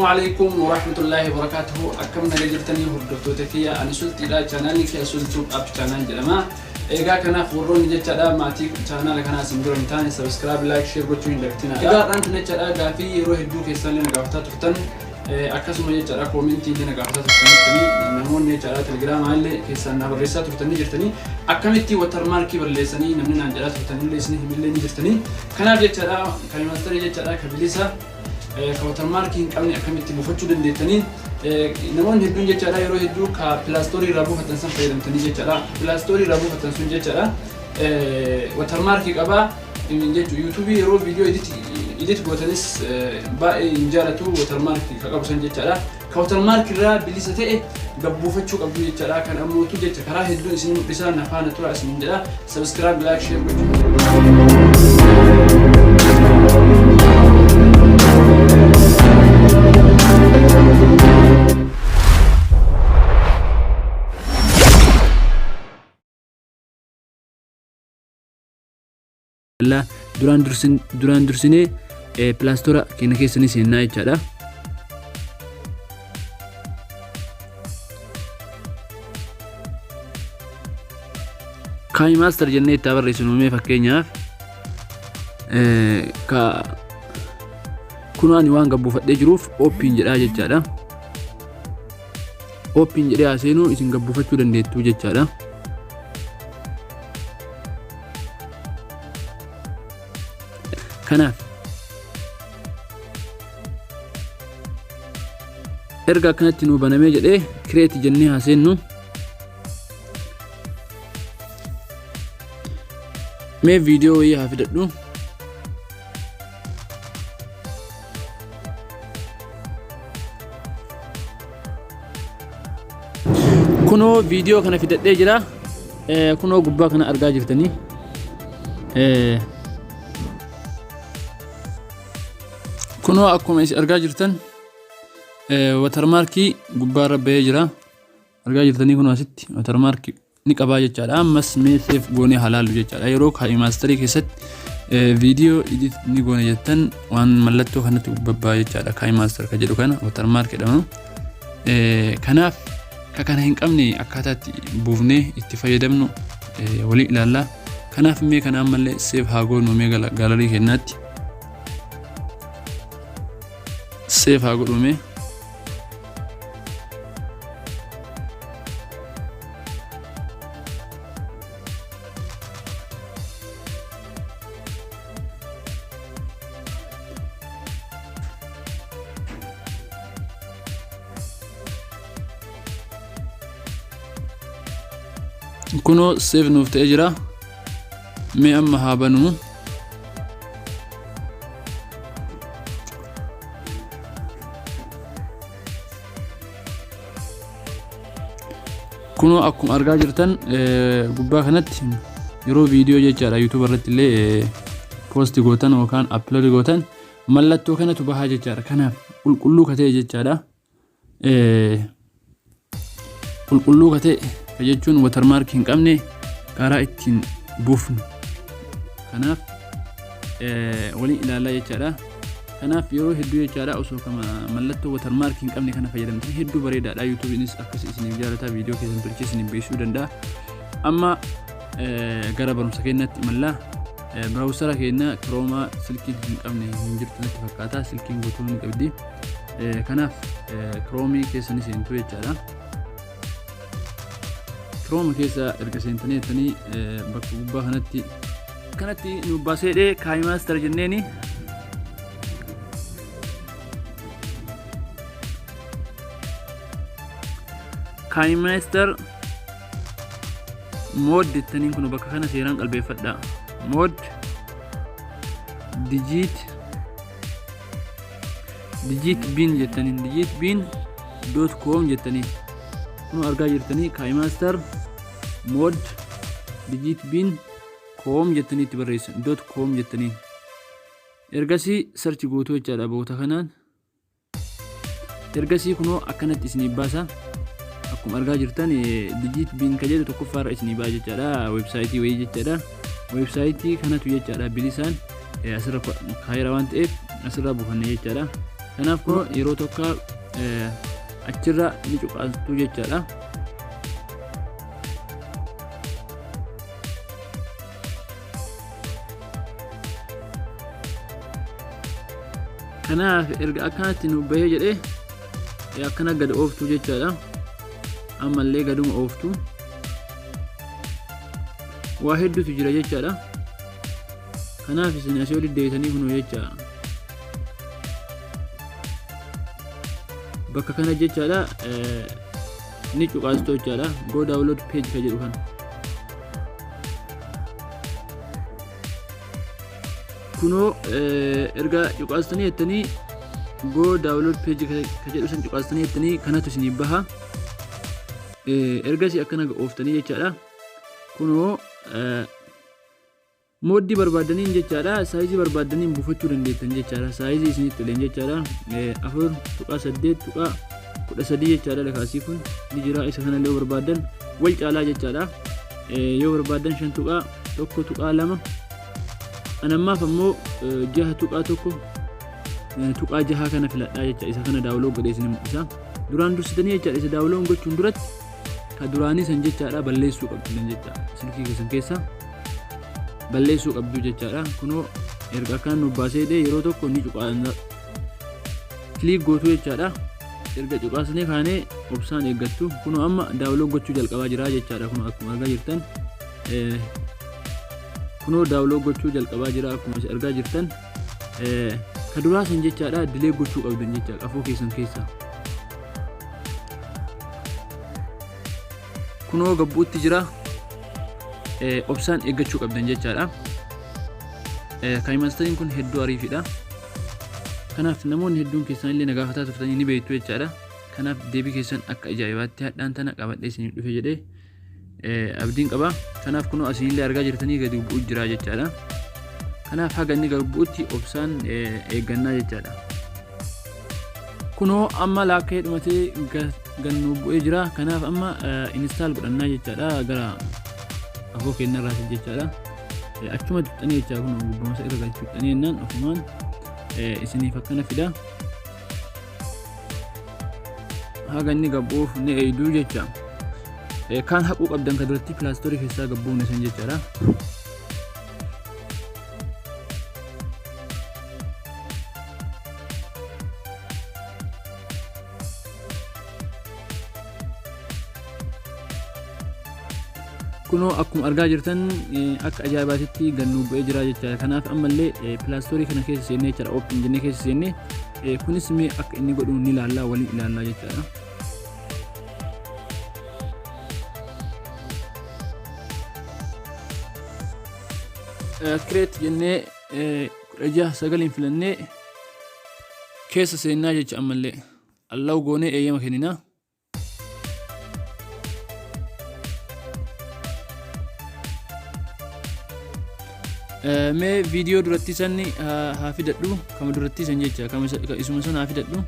Alaikum warahmatullahi wabarakatuhu. Akkam naga jirtanii hordoftoota kiyya? Ani Sulxiidha. Chaanaalli kiyya Sultuu App Channel jedhama. Egaa kanaaf warroonni jechaadha maatii chaanaala kanaa isin dura hin taane, subscribe, like, share gochuu hin dagatinaa. Egaa har'aan tana jechaadha gaafii yeroo hedduu keessan na gaafataa turtan, akkasuma jechaadha koomentii illee na gaafataa turtanii, namoonni jechaadha telegiraamaa illee keessaan na barreessaa turtanii jirtanii, akkamitti watermarkii balleessanii namni naan jedhaa turtanillee isin himillee ni jirtanii. Kanaaf jechaadha KineMasterii jechaadha ka bilisa ka watermarkii hin qabne akkamitti buufachuu dandeettanii, namoonni hedduun jechaadha yeroo hedduu ka Play Storeii irraa buufatan san fayyadamtanii jechaadha. Play Storeii irraa buufatan sun jechaadha watermarkii qabaa jechuudha. YouTubeii yeroo viidiyoo edit gootanis baay'ee hin jaalatu watermarkii ka qabu san jechaadha. Ka watermarkii irraa bilisa ta'e gabbuufachuu qabdu jechaadha. Kan ammootu jecha karaa hedduun isin mul'isaa, na faana tura isin jedha. Subscribe, like, share gochuu. Duraan dursinee Play Store keenya keessa ni seennaa jechaadha. KineMaster jennee itti barreessinu mee fakkeenyaaf ka kun ani waan gabbuufadhee jiruuf open jedhaa jechaadha. Open jedhee haa seenuu, isin gabbuufachuu dandeettu jechaadha. Kanaaf erga akkanatti nu banamee jedhee create jennee haa seennu. Mee viidiyoo wayii haa fidadhu. Kunoo viidiyoo kana fidadhee jira. Kunoo gubbaa kana argaa jirtanii. Kunoo akkuma isin argaa jirtan watermarkii gubbaa irra bahee jira. Argaa jirtanii, kunoo asitti watermarkii ni qabaa jechaadha. Ammas mee save goonee haa laallu jechaadha. Yeroo KineMasterii keessatti viidiyoo edit ni goone jettan waan mallattoo kanatti babbaa jechaadha. KineMaster ka jedhu kana watermark jedhama. Kanaaf ka kana hin qabne akkaataa itti buufnee itti fayyadamnu waliin ilaalla. Kanaaf mee kana ammallee save haa goonu, mee gallery keenyaatti save haa godhu mee. Kunoo save nuuf ta'ee jira. Mee amma haa banuu. Kunoo akkuma argaa jirtan gubbaa kanatti yeroo viidiyoo jechaadha YouTube irratti illee post gootan yookaan upload gootan mallattoo kanatu bahaa jechaadha. Kanaaf qulqulluu ka ta'e jechaadha. Qulqulluu ka ta'e ka jechuun watermark hin qabne karaa ittiin buufnu. Kanaaf waliin ilaalaa jechaadha. Kanaaf yeroo hedduu jechaadha osoo kama mallattoo watermark hin qabne kana fayyadamtanii hedduu bareedaadha. YouTube'inis akkas isiniif jaalata, viidiyoo keessan tolchee isiniif beeksisuu danda'a. Amma gara barumsa keenyatti imallaa. Browsera keenya Chrome silkiin hin qabne hin jirtu natti fakkaata. Silkiin guutuu ni qabdi. Kanaaf Chrome keessa ni seentu jechaadha. Chrome keessa erga seentanii jettanii bakka gubbaa kanatti nu baaseedhee KineMaster jenneeni. KineMaster mod jettaniin kun bakka kana seeraan qalbeeffadha. Mod digit bin jettaniin digitbin.com jettaniin kun argaa jirtanii, KineMaster mod digit bin com jettanii itti barreessan, .com jettaniin. Ergasii search gootuu jechaadha boota kanaan. Ergasii kunoo akkanatti isinii baasa. Akkuma argaa jirtan digit bin ka jedhu tokkoffaarra isinii ba'a jechaadha. Weebsaayitii wayii jechaadha. Weebsaayitii kanatu jechaadha bilisaan asirra kaayera waan ta'eef asirraa buufanne jechaadha. Kanaaf kun yeroo tokko achirra ni cuqaastu jechaadha. Kanaaf erga akkanatti nu bahee jedhee akkana gad ooftu jechaadha. Ammallee gaduma ooftu. Waa hedduutu jira jechaadha. Kanaaf isin asii oli deetanii kunoo jecha bakka kana jechaadha ni cuqaastu jechaadha. Go download page ka jedhu kana. Kunoo erga cuqaastanii jettanii go download page ka jedhu san cuqaastanii jettanii kanatu isinii baha. Ergasii akkana ooftanii jechaadha. Kunoo mooddii barbaaddaniin jechaadha. Saayizii barbaaddaniin buufachuu dandeettan jechaadha. Saayizii isinitti toleen jechaadha. 4.8.13 jechaadha. Lakaasii kun ni jira. Isa kanallee yoo barbaaddan wal caalaa jechaadha. Yoo barbaaddan 5.1.2, anammaaf ammoo 6.1.6 kana filadhaa jecha. Isa kana download godhee isin mul'isa. Duraan dursitanii jechaadha, isa download gochuun duratti ka duraanii san jechaadha balleessuu qabdu jecha, silkii keessan keessa balleessuu qabdu jechaadha. Kunoo erga akkaan nu baasee yeroo tokko ni cuqaasa, click gootu jechaadha. Erga cuqaasnee kaanee obsaan eeggattu. Kunoo amma download gochuu jalqabaa jira jechaadha. Kunoo akkuma argaa jirtan, kunoo download gochuu jalqabaa jira. Akkuma argaa jirtan, ka duraa san jechaadha delete gochuu qabdan jecha qafoo keessan keessa. Kunoo gabbuutti jira, obsaan eeggachuu qabdan jechaadha. KineMasteriin kun hedduu ariifidha. Kanaaf namoonni hedduun keessan illee na gaafataa turtanii ni beektu jechaadha. Kanaaf deebii keessan akka ajaa'ibaatti hadhaan tana qabadhee isiniif dhufe jedhee abdiin qaba. Kanaaf kunoo asinillee argaa jirtanii gadi bu'u jira jechaadha. Kanaaf haga inni gadi bu'utti obsaan eeggannaa jechaadha. Kunoo amma laakkee dhumatee gannuu bu'ee jira. Kanaaf amma install godhannaa jechaadha, gara afoo kennarraas jechaadha. Achuma tuxxanii jechaa, kun gubbamasa irra galchuu tuxxanii jennaan ofumaan isiniif akkana fida. Haga inni gabbuuf ni eeyduu jecha. Kaan haquu qabdan ka duratti Play Store keessaa gabbuun isin jechaadha. Kunoo akkuma argaa jirtan akka ajaa'ibaatitti gannuu bu'ee jira jechaadha. Kanaaf ammallee Play Store kana keessa seennee jechaadha. Open jennee keessa seennee kunis mee akka inni godhu ni ilaallaa, waliin ilaallaa jechaadha. Create jennee 16:9n filannee keessa seennaa jecha. Ammallee allow goonee eeyyama kenninaa. Mee viidiyoo duratti sanni haa fidadhu, kama duratti san jecha, kama isuma san haa fidadhu.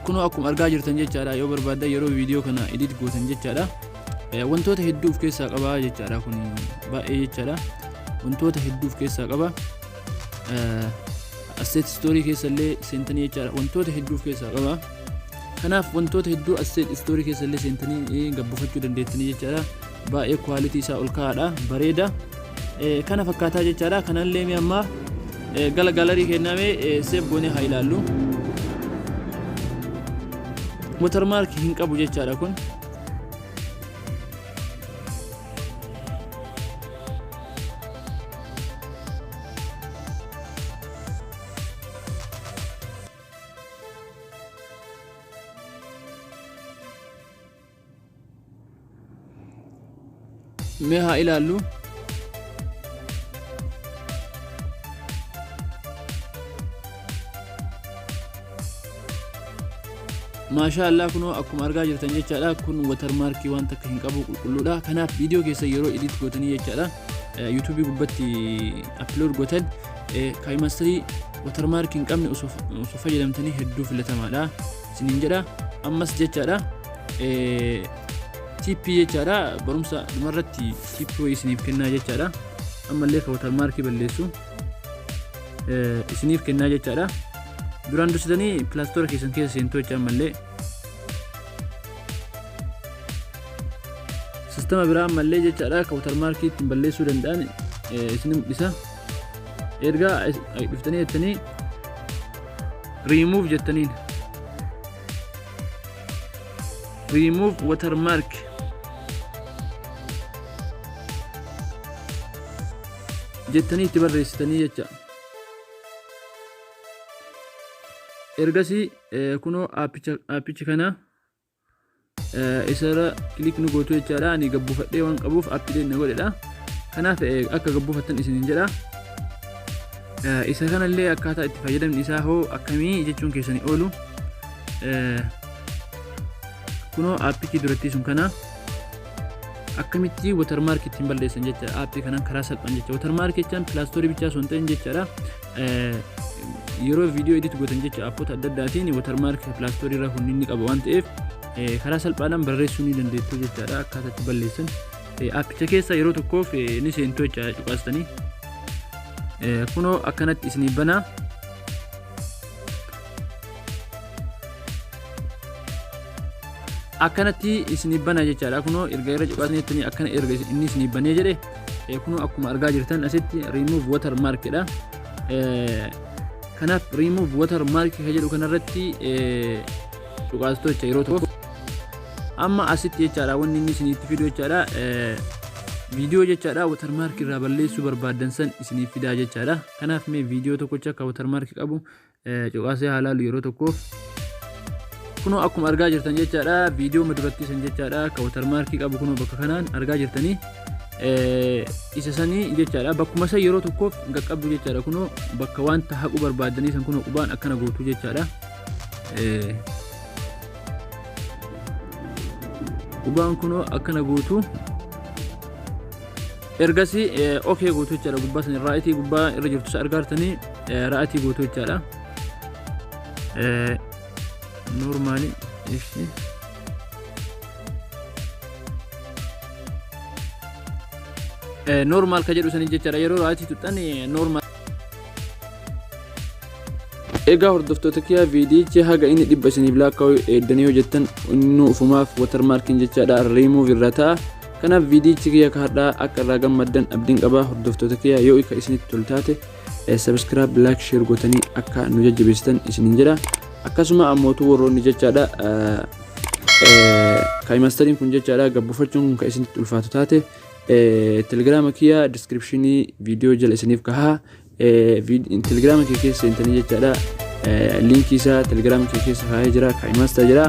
Kunoo akkuma argaa jirtan jechaadha, yoo barbaaddan yeroo viidiyoo kana edit gootan jechaadha, wantoota hedduu of keessaa qaba jechaadha. Kun baay'ee jechaadha, wantoota hedduu of keessaa qaba. Asset store keessa illee seentanii jechaadha, wantoota hedduu of keessaa qaba. Kanaaf wantoota hedduu asset store keessa illee seentanii gabbifachuu dandeettanii jechaadha. Baay'ee quality isaa ol ka'aadha, bareeda. Kana fakkaataa jechaadha. Kanallee mi amma gala gallery kenname save goonee haa ilaallu. Watermark hin qabu jechaadha kun. Mee haa ilaallu. Maashaa Allah, kunoo akkuma argaa jirtan jechaadha, kun watermarkii waan takka hin qabu, qulqulluudha. Kanaaf viidiyoo keessa yeroo edit gootanii jechaadha, YouTubeii gubbatti upload gootan, KineMasterii watermarkii hin qabne osoo fayyadamtanii hedduu filatamaadha isiniin jedha. Ammas jechaadha. Tip jechaadha. Barumsa dhumarratti tip wayii isiniif kennaa jechaadha. Ammallee ka watermark balleessu isiniif kennaa jechaadha. Duraan dursitanii Play Store keessan keessa seentuu jecha ammallee. Sistema biraa ammallee jechaadha ka watermark ittiin balleessuu danda'an isin mul'isa. Ergaa dhuftanii jettanii remove jettaniin. Remove watermark jettanii itti barreessitanii jecha. Ergasii kunoo aappicha kana isarra click nu gootu jechaadha. Ani gabbuufadhee waan qabuuf aappilee na godhedha. Kanaaf akka gabbuufattan isiniin jedha. Isa kanallee akkaataa itti fayyadamni isaa hoo akkamii jechuun keessanii oolu. Kunoo aappichi durattii sun kana akkamitti watermark ittiin balleessan jecha aappii kanaan karaa salphaan jecha. Watermark jechaan Play Store bichaa osoo hin ta'in jechaadha. Yeroo viidiyoo edit gootan jecha aappota adda addaatiin watermark Play Store irraa kun inni qaba waan ta'eef karaa salphaadhaan barreessuu ni dandeettu jechaadha akkaataa itti balleessan. Aappicha keessa yeroo tokkoof ni seentu jecha cuqaastanii. Kunoo akkanatti isinii banaa. Akkanatti isinii bana jechaadha. Kunoo erga irra cuqaasnettanii akkana erga inni isinii banee jedhe, kunoo akkuma argaa jirtan asitti remove watermark dha. Kanaaf remove watermark ka jedhu kanarratti cuqaastu jecha yeroo tokko. Amma asitti jechaadha wanni inni isiniitti fidu jechaadha, viidiyoo jechaadha watermark irraa balleessuu barbaaddan san isiniif fidaa jechaadha. Kanaaf mee viidiyoo tokkocha akka watermark qabu cuqaasee haa laalu yeroo tokkoof. Kunoo akkuma argaa jirtan jechaadha, viidiyoo maduratti san jechaadha akka watermark qabu kunoo bakka kanaan argaa jirtanii isa sanii jechaadha. Bakkuma san yeroo tokkoof qaqqabdu jechaadha. Kunoo bakka wanta haquu barbaaddanii san kunoo qubaan akkana gootu jechaadha. Qubaan kunoo akkana gootu. Ergasii okay gootu jechaadha. Gubbaa san right gubbaa irra jirtu isa argaa jirtanii right gootu jechaadha. Normal ishi. Normal ka jedhu sanii jechaadha. Yeroo right tuxxan normal. Egaa hordoftoota kiyyaa, viidiyichi haga inni 100 isiniif lakkaa'u eeddanii hojjettan inni ufumaaf watermarkiin jechaadha remove irra ta'a. Kanaaf viidiyichi kiyya ka har'aa akka irraa gammaddan abdiin qaba. Hordoftoota kiyya, yoo ka isinitti tolu taate subscribe, like, share gootanii akka nu jajjabeessitan isiniin jedha. Akkasuma ammootu warroonni jechaadha KineMasteriin kun jechaadha gabbufachuun kun ka isinitti ulfaatu taate, telegiraama kiyya description viidiyoo jala isiniif kahaa. Telegiraama kee keessa seentanii jechaadha, liinkii isaa telegiraama kee keessa kaa'ee jira, KineMaster jira,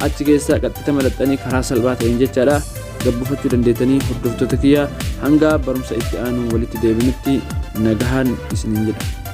achi keessa qaxxita malaxxanii karaa salphaa ta'een jechaadha gabbifachuu dandeettanii. Hordoftoota kiyya, hanga barumsa itti aanu walitti deebinutti nagahaan isiniin jedha.